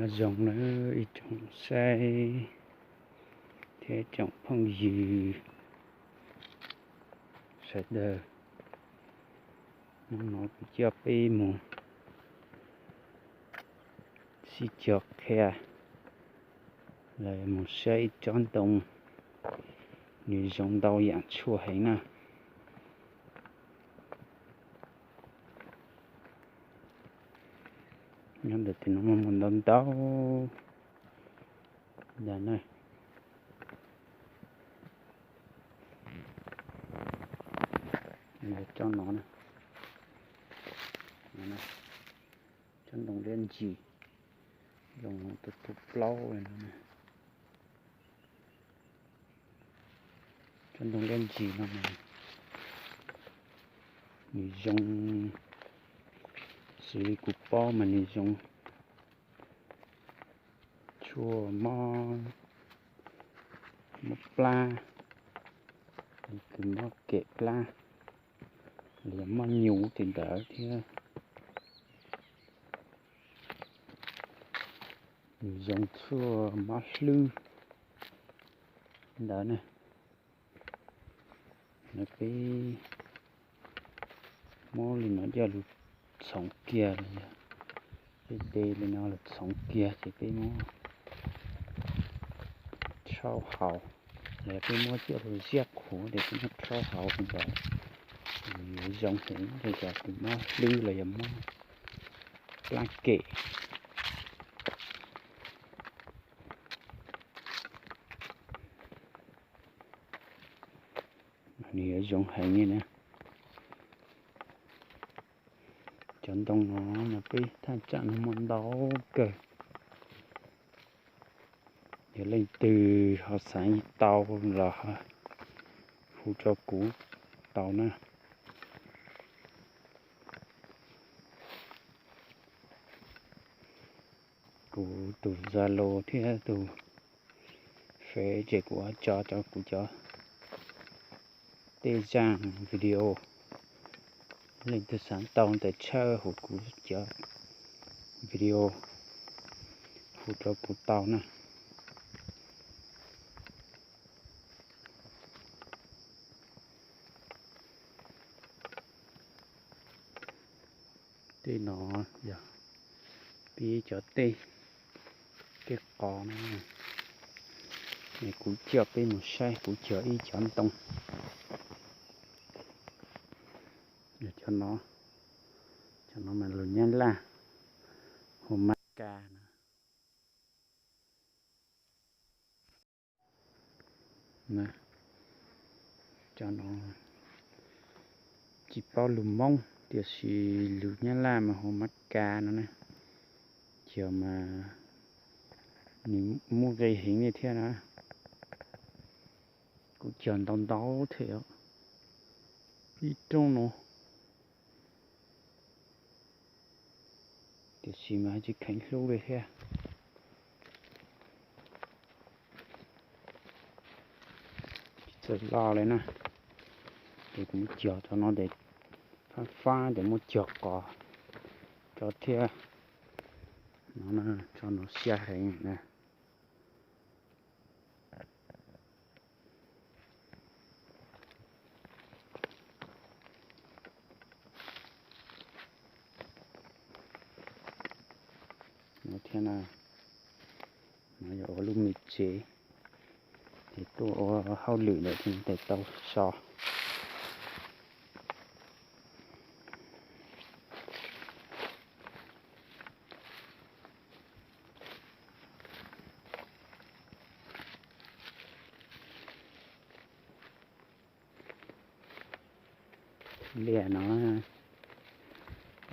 Nyob zoo nawb ib tsoom saib thiab tsoom phooj ywg sawv daws, hnub no kuv coj peb mus sib cog qhia los mus saib ib tsob ntoo, nws zoo ntau yam tshuaj heev na. Nyob ntawm tim no muaj muaj ntau ntau ntag na. Tsob no, tsob ntoo liab ntsis, zoo tus tus plaub li no. Tsob ntoo liab ntsis no mas nws zoo, xws li kuv paub mas nws zoo tshuaj mob, mob plab, kws mob kem plab, los yog mob nyuv tej ntawd thiab. Nws zoo tshuaj mob hlwb ntawd na. Peb muab li no coj lug txhoov kiag los yog peb de li no lug txhoov kiag ces peb muab rhaub haus, los yog peb muab coj lug ziab qhuav ces peb muab rhaub haus li ntawd, yuav zoo heev rau cov kws mob hlwb los yog mob plab kem. Nws yuav zoo heev li na. Cov ntoo no mas peb thaj tsam no muaj ntau kawg. Yog leej twg ho xav tau los hu rau kuv tau na. Kuv tus Zalo thiab tus Fev ces kuv tso rau kuv cov tej zaj video. Leej twg xav tau ntawd tshawb hu kuv cov video, hu rau kuv tau na. Tej no yog peb cov tej, tej qos no, kuv coj peb mus saib kuv cog ib cov ntoo. Cov no, cov no mas lus Nyab Laj hu mab ka na. Cov no tsis paub lus Hmoob tiam sis lus Nyab Laj mas hu mab ka no na. Cog mas nws muaj nqi heev li thiab na. Kuv cog ntau ntau thiab, ib rooj no, tiam sis mas tsis kheev hlub li thiab. Tsis txawj loj li na. Ces kuv muab cog rau no ces fab fab ces muab cog qos rau thiab. No, tso no siab heev na. No thiab na, no yog ua lub me tsev, ces tuaj ua hauj lwm ntawm thiaj tau so. Liaj no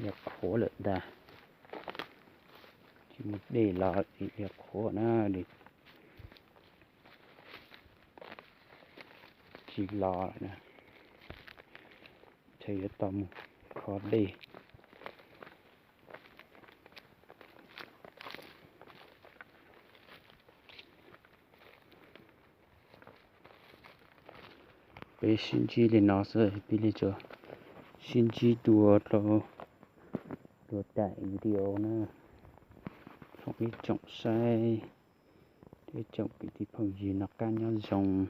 yog qhuav lawm ntag, tsis muaj dej los yog qhuav na, tsis los lawm na, ntshe yuav tau mus kho dej. Peb sib ntsib li no xwb, peb li tsuas sib ntsib dua rau, dua daim video na. Foom ib tsoom saib, ib tsoom kwv tij phooj ywg noj qab nyob zoo.